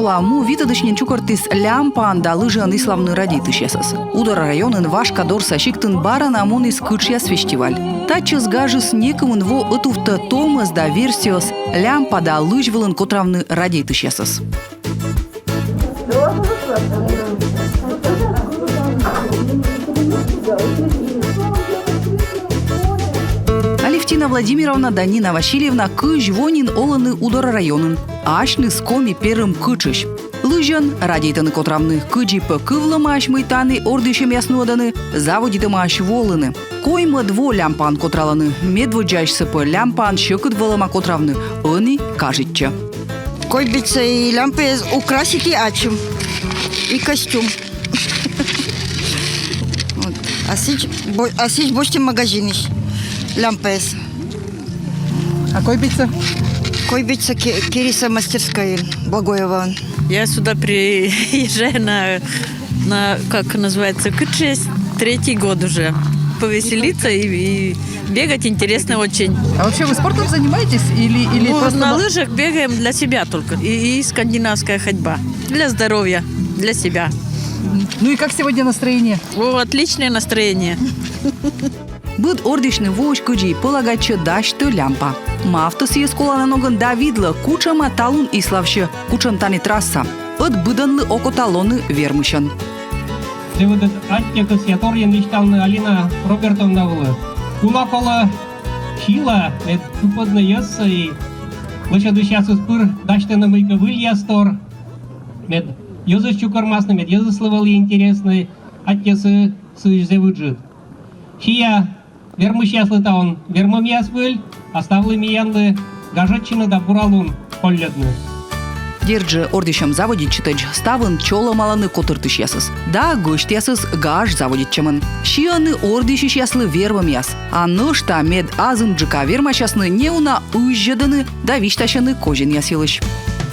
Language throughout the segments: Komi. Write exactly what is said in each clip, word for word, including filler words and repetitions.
А му витӧдысь нин чукӧртіс лямпаӧн да лыжиӧн иславны радейтысьясӧс. Удора районын Вашкадорса сиктын бара на муніс кытшъяс фестиваль. Татчӧс гажыс некымын во ӧтувтӧ томӧс да верстьӧӧс лямпа да лызь вылын котравны радейтысьясӧс. Алевтина Владимировна да Нина Васильевна кызь во нин олӧны Удора районын. Асьныс Коми Перым кытшысь. Лызьӧн радейтӧны котравны, кыдзи пӧ кывлӧмаӧсь, мый тані ордйысьӧмъяс нуӧдӧны, заводитӧмаӧсь волыны. Коймӧд во лямпаӧн котралӧны, медводдзаысьсӧ пӧ лямпаӧн сьӧкыд вӧлӧма котравны, ӧні кажитчӧ. Койбедьсӧ и лямпаӧс украситі ачым, и костюм. Вот. А сідз бо-, а сідз босьті магазинысь лямпаӧс. А койбедьсӧ? Койбедьсӧ ке-, керисӧ мастерскӧйын, Благоевоын. Я сюда приезжаю на, на, как называется, кытшысь, третий год уже. Повеселиться и, и бегать интересно очень. А вообще вы спортом занимаетесь или, или Ну, просто на на- лыжах бегаем для себя только. И, и скандинавская ходьба. Для здоровья, для себя. Ну и как сегодня настроение? О, отличное настроение. Быд ордйысьны воысь, кыдзи и полагайтчӧ, дасьтӧ лямпа. Мавтӧ сійӧс колана ногӧн да видлӧ, кутшӧма талун иславсьӧ, кутшӧм тані трасса. Ӧд быдӧнлы окота лоны вермысьӧн. Зэв ыджыд аттьӧ кӧсъя торйӧн висьтавны Алина Робертовна вылӧ. Уна колӧ сила, мед кыпӧдны йӧзсӧ и лӧсьӧдысьясыс пыр дасьтӧны мыйкӧ выльястор, мед йӧзыс чукӧрмасны, мед йӧзыслы вӧлі интереснӧ, аттьӧ сы-, сыысь зэв ыджыд. Сиа вермысьяслы таун вермӧмъяс выль, а ставлы миянлы гажӧдчыны да бура лун колльӧдны. Дерт жӧ, ордйысьӧм заводитчытӧдз ставӧн чолӧмалӧны котыртысьясӧс. Да гӧсьтъясыс гаж заводитчӧмын. Сиӧны ордйысьысьяслы вермӧмъяс. А нӧшта, мед азымджыка вермасясны, неуна ыззьӧдӧны да висьтасьӧны козинъяс йылысь.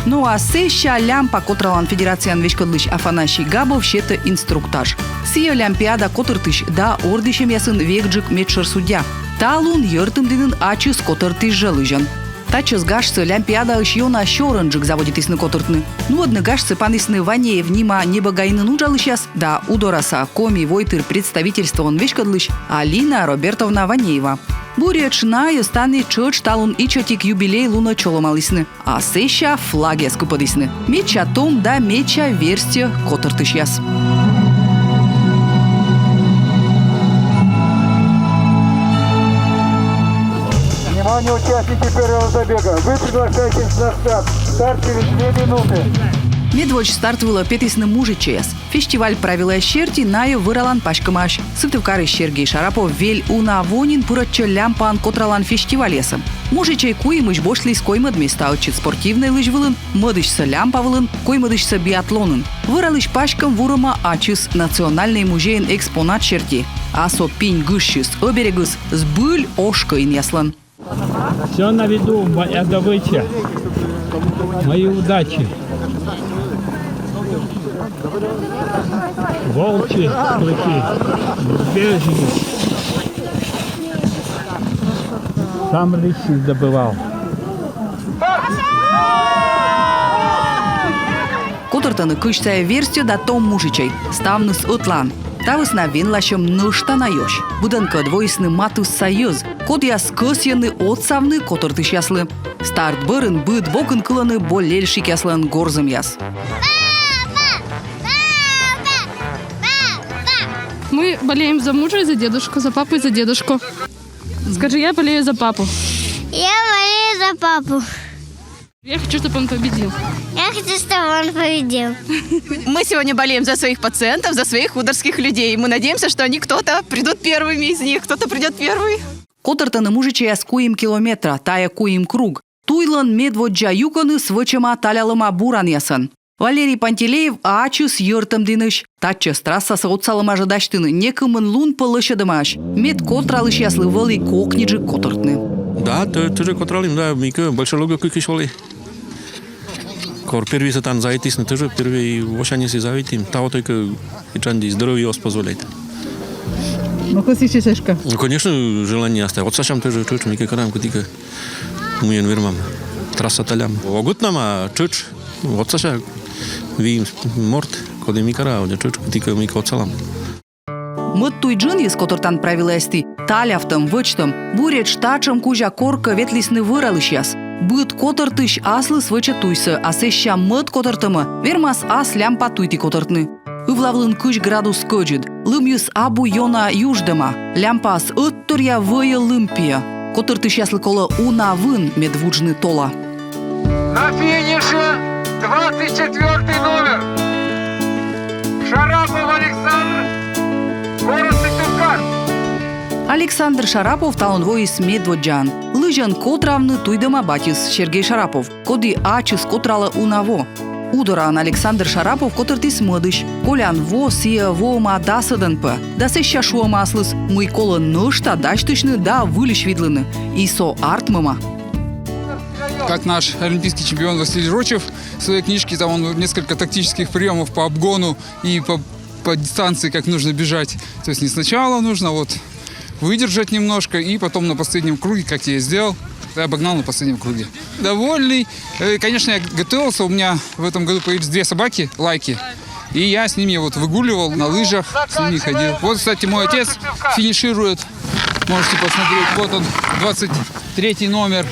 Ну а сэсся лямпа котралан федерацияӧн веськӧдлысь Афанасий Габов сетӧ инструктаж. Сійӧ Лямпиада котыртысь да ордйысьӧмъясын векджык медшӧр судья. Талун Йӧртымдінын ачыс котӧртіс жӧ лызьӧн. Татчӧс гажсӧ Лямпиадаысь ёна сёрӧнджык заводитісны котыртны. Нуӧдны гажсӧ панісны Ванеев нима небӧгаинын уджалысьяс да Удораса коми войтыр представительствоӧн веськӧдлысь Алина Робертовна Ванеева. Буретш найӧс тані тшӧтш талун ичӧтик юбилей лунӧ чолӧмалісны. А сэсся флагъяс кыпӧдісны. Медся том да медся верстьӧ котыртысьяс. Внимание, участники первого забега! Вы приглашаетесь на старт. Старт через две минуты. Медводз старт вылӧ петісны мужичӧйяс. Фестиваль правилаяс серти найӧ вӧралан паськӧмаӧсь. Сыктывкарысь Сергей Шарапов вель уна во нин пырӧдчӧ лямпаӧн котралан фестивальясӧ. Мужичӧй куимысь босьтліс коймӧд места ӧтчыд спортивнӧй лызь вылын, мӧдысьсӧ лямпа вылын, коймӧдысьсӧ биатлонын. Вӧралысь паськӧм вурӧма ачыс Национальнӧй музейын экспонат серти. А со пинь гыжсьыс ӧберегыс збыль ош кӧинъяслӧн. Всё на виду, моя добыча. Мои удачи. Волчьи клыки. Беженец. Сам лично добывал. Котӧртӧны кызь сайӧ верстьӧ да том мужичӧй. Ставныс ӧтлаын. Та вӧсна венласьӧм нӧшта на ёсь. Быдӧнкӧд воисны матысса йӧз, кодъяс кӧсйӧны отсавны котӧртысьяслы. Старт бӧрын быд бокын кылӧны болельщикъяслӧн горзӧмъяс. Мы болеем за мужа и за дедушку, за папу и за дедушку. Скажи, я болею за папу. Я болею за папу. Я хочу, чтобы он победил. Я хочу, чтобы он победил. Мы сегодня болеем за своих пациентов, за своих удорских людей. Мы надеемся, что они кто-то придут первыми из них, кто-то придет первый. Котӧртӧны мужичӧйяс куим километра, тайӧ куим круг. Туйлӧн медводдза юкӧныс вӧчӧма талялӧма буранъясӧн. Валерий Пантелеев ачыс Йӧртӧмдінысь. Татчӧс трассасӧ отсалӧма жӧ дасьтыны, некымын лун пӧ лӧсьӧдӧмаӧсь. Мед котралысьяслы вӧлі кокниджык котӧртны. Да, тӧ-, тӧжӧ котралім, да, мыйкӧ больше лӧгӧ кыкысь вӧлі. Кор первыйсӧ тан заводитісны, тӧжӧ первый восяньыс заводитім. Таво только и чанди здоровье оз позволяйт. Но кӧсйысьӧ эськӧ? Ну, конечно, желание астӧ. Отсасям тӧжӧ, тӧжӧ, мыйкӧ кӧ кӧнам кӧть кӧ. Мыйӧн вермам. Трасса талям. Ог ӧтнам, а тшӧтш. Отсася. Виимӧс морт, коді ми караӧсь тшӧтш, кӧть и кӧ ми отсалам. Мӧд туй джынйыс котӧртан правилӧясті — талявтӧм, вӧчтӧм. Буретш татшӧм кузя коркӧ ветлісны вӧралысьяс. Быд котӧртысь аслыс вӧчӧ туйсӧ, а сэсся мӧд котӧртӧмӧ вермас ас лямпа туйті котӧртны. Ывлавлын кызь градус кӧдзыд, лымйыс абу ёна юждӧма, лямпаыс ӧтторъя вӧйӧ лым пиӧ. Котӧртысьяслы колӧ уна вын, мед вуджны тола. На финише двадцать четвёртый номер. Шарапов Александр, город Сыктывкар. Александр Шарапов талун воис медводдзаӧн. Лызьӧн котравны туйдӧма батьыс Сергей Шарапов, коді ачыс котралӧ уна во. Удораӧн Александр Шарапов котӧртіс мӧдысь. Колян во сійӧ воӧма дасӧдӧн пӧ. Да сэсся шуӧма аслыс, мый колӧ нӧшта дасьтысьны да выльысь видлыны. И со артмӧма. Как наш олимпийский чемпион Василий Рочев в своей книжке, там он несколько тактических приемов по обгону и по, по дистанции, как нужно бежать. То есть не сначала нужно вот выдержать немножко, и потом на последнем круге, как я и сделал, я обогнал на последнем круге. Довольный. Э, конечно, я готовился, у меня в этом году появились две собаки, лайки. И я с ними вот выгуливал на лыжах, с ними ходил. Вот, кстати, мой отец финиширует. Можете посмотреть, вот он, двадцать третий номер.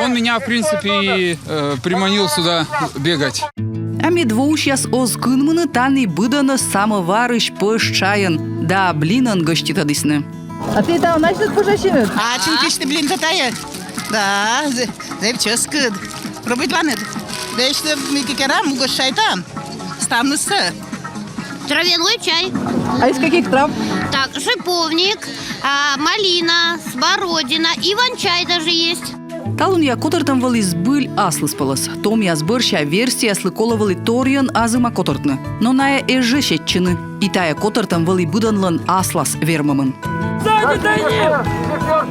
Он меня, в принципе, и, э, приманил сюда бегать. А мед воусьяс оз кынмыны, тані быдӧнӧс самӧварысь пӧж чайӧн да блинӧн гӧститӧдісны. А ті талун асьныд пӧжасинныд? А, ачым печті блинтӧ тайӧ. Да, зэ-, зэв чӧскыд. Пробуйтланныд. Да ещё ми кӧ керам, угощайтам. Ставнысӧ. Травяной чай. А из каких трав? Так, шиповник, а, малина, смородина, иван-чай даже есть. Талунъя котӧртӧм вӧлі збыль аслыспӧлӧс. Томъяс бӧрся верстьӧяслы колӧ вӧлі торйӧн азыма котӧртны. Но найӧ эз жӧ сетчыны. И тайӧ котӧртӧм вӧлі быдӧнлӧн аслас вермӧмын. Сзади тяни!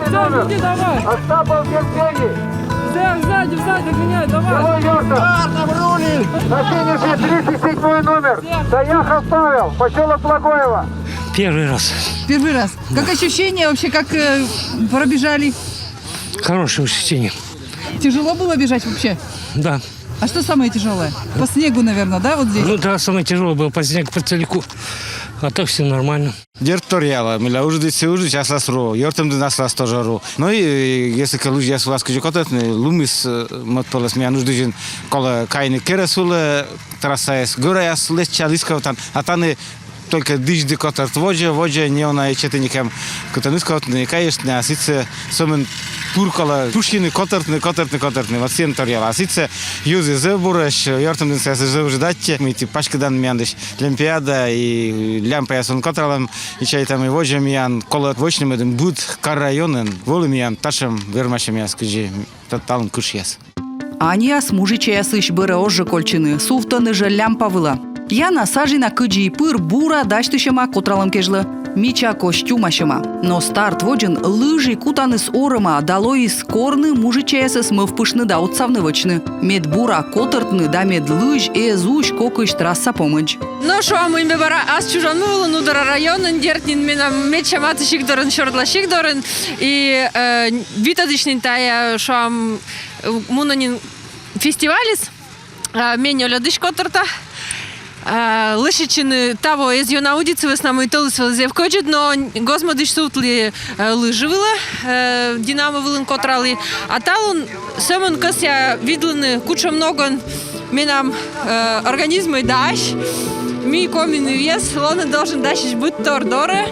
Сзади иди, давай! Остапов Евгений! Всех сзади, сзади, меняй, давай! Живой Юрка! На финише тридцать седьмой номер. Саяхов Павел, поселок Благоево. Первый раз. Первый раз. Как ощущения вообще, как, э, пробежали? Хорошее ощущение. Тяжело было бежать вообще? Да. А что самое тяжелое? По снегу, наверное, да, вот здесь? Ну да, самое тяжелое было по снегу, по целику. А так все нормально. Дерт, торъялӧ, мыйла удждысь, удждысь, аслас ру, ёртӧм дінын аслас тоже ру. Ну и, э, если кӧ лыжъяс вылас кыдзи котӧртны, лымыс, э, мӧд пӧлӧс миян удждыжын колӧ кайны керӧс вылӧ, трассаяс, гӧраяс лэчча, лыскавтан, а тані только дыдди котӧрт водзӧ, водзӧ, неуна ичӧтик некӧн кутан лыскавтны, кайыштны, а сідзсӧ сӧмын пыр колӧ пышйыны, котӧртны, котӧртны, котӧртны, вот сійӧн торъялӧ. А сідзсӧ йӧзыс зэв бурӧсь, ёртӧм дінсаясыс зэв ыджыд аттьӧ, мый ті паськыдан миянлысь Лемпиада и лямпаясӧн котралӧм, и чайтам, и водзӧ миян колӧ вӧчны, медым быд кар-районын вӧлі миян татшӧм вермасьӧмъяс, кыдзи та-, талун кытшъяс. Аньяс мужичаясысь бӧрӧ оз жӧ кольччыны, сувтӧны жӧ лямпа вылӧ. Яна Сажина кыдзи и пыр бура дасьтысьӧма котралӧм кежлӧ. Мича костюмасьӧма. Но старт водзын лыжи кутаныс орӧма да лоис корны мужичаясӧс мӧвпыштны да отсавны вӧчны. Мед бура котӧртны да мед лызь эз усь кокысь трасса помӧдз. Но шуам, мый ме бара ас чужан му вылын, Удора районын, дерт нин, менам медся матысь эг дорын, сёрдла сикт дорын. И, э, витӧдысь нин тайӧ, шуам, э, мунӧ нин фестивальыс, а, ме нёльӧдысь котӧрта. А, лӧсьӧдчыны таво эз ёна удитчы, вӧсна мый тӧлыс вӧлі зэв кӧдзыд, но гоз-мӧдысь сувтлі, э, лыжи вылӧ, э, динамо вылын котралі. А талун сӧмын кӧсъя видлыны, кутшӧм ногӧн менам, э, организмӧй дась. Ми, коми нывъяс, лоны должен дасьӧсь быдтор дорӧ.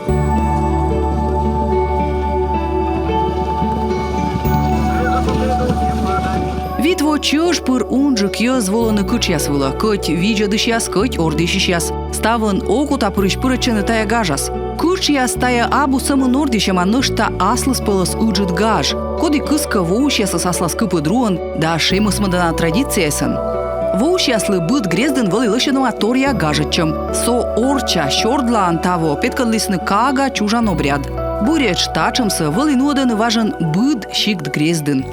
Вит во чӧж пыр унджык йӧз волӧны кытшъяс вылӧ, кӧть видзӧдысьяс, кӧть ордйысьысьяс. Ставӧн окотапырысь пырӧдчӧны тайӧ гажас. Кытшъяс тайӧ абу сӧмын ордйысьӧм, а нӧшта аслыспӧлӧс ыджыд гаж, коді кыскӧ воусьясӧс аслас кыпыд руӧн да шемӧсмӧдана традицияясӧн. Воусьяслы быд грездын вӧлі лӧсьӧдӧма торъя гажӧдчӧм. Со орчча, сёрдлаын таво петкӧдлісны кага чужан обряд. Буретш татшӧмсӧ вӧлі нуӧдӧны важӧн быд сикт грездын.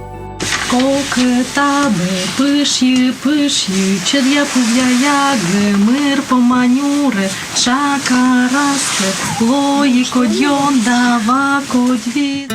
Кокытабы пышйы, пышйы, чӧдъя-пузъя ягы, мыр помма нюрӧ, тшака раскӧ, лои кодь ён да ва кодь вит.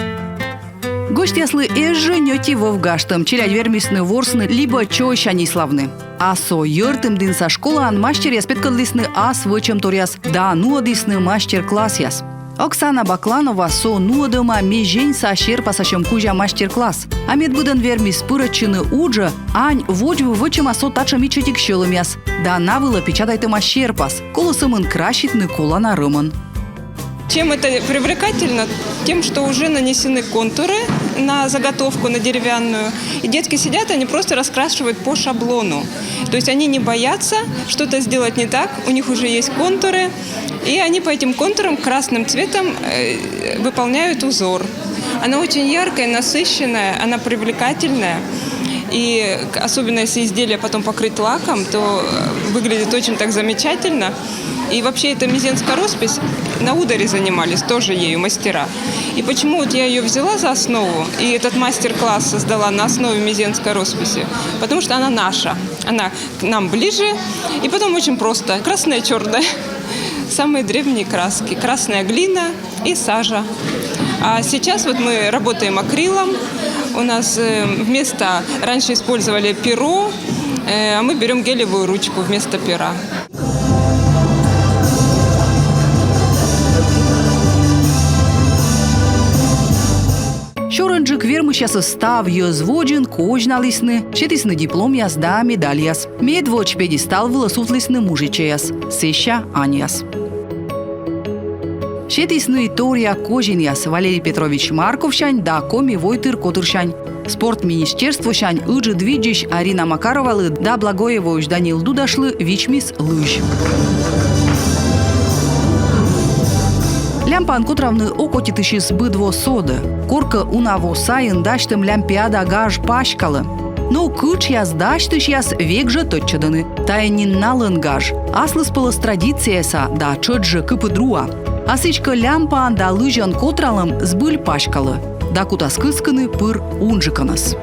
Гӧсьтъяслы эз жӧ ньӧти вӧв гажтӧм, челядь вермисны ворсны либӧ чойсянь иславны. А со йӧртымдінса школаын мастеръяс петкӧдлісны ас вӧчӧмторъяс да нуӧдісны мастер-классъяс. Оксана Бакланова со нуӧдӧма ме зеньса серпасасьӧм кузя мастер-класс. А мед быдӧн вермис пырӧдчыны уджӧ, ань водзвыв вӧчӧма со татшӧм ичӧтик сьӧлӧмъяс да на вылӧ печатайтӧма серпас, колӧ сӧмын краситны колана рӧмӧн. Чем это привлекательно? Тем, что уже нанесены контуры на заготовку, на деревянную. И детки сидят, они просто раскрашивают по шаблону. То есть они не боятся что-то сделать не так, у них уже есть контуры, и они по этим контурам красным цветом э, выполняют узор. Она очень яркая, насыщенная, она привлекательная. И к- особенно если изделие потом покрыть лаком, то э, выглядит очень так замечательно. И вообще эта мезенская роспись, на Ударе занимались тоже ею мастера. И почему вот я ее взяла за основу, и этот мастер-класс создала на основе мезенской росписи? Потому что она наша, она к нам ближе, и потом очень просто. Красная, черная. Самые древние краски. Красная глина и сажа. А сейчас вот мы работаем акрилом. У нас э, вместо, раньше использовали перо, э, а мы берем гелевую ручку вместо пера. Сёрӧнджык вермысьясӧс став йӧз водзын козьналісны, сетісны дипломъяс да медальяс. Медводз пьедестал вылӧ сувтлісны мужичӧйяс, сэсся аньяс. Сетісны и торъя козинъяс Валерий Петрович Марковсянь да Коми войтыр котырсянь. Спорт министерствосянь ыджыдвидзысь Арина Макаровалы да Благоевоысь Данил Дудашлы вичмис лызь. Лямпаӧн котравны окотитысьыс быд во содӧ. Коркӧ уна во сайын дасьтӧм Лямпиада гаж паськалӧ. Но кытшъяс дасьтысьяс век жӧ тӧдчӧдӧны: тайӧ нин налӧн гаж, аслыспӧлӧс традицияса да тшӧтш жӧ кыпыд руа. А сідзкӧ, лямпаӧн да лызьӧн котралӧм збыль паськалӧ да кутас кыскыны пыр унджыкӧнӧс.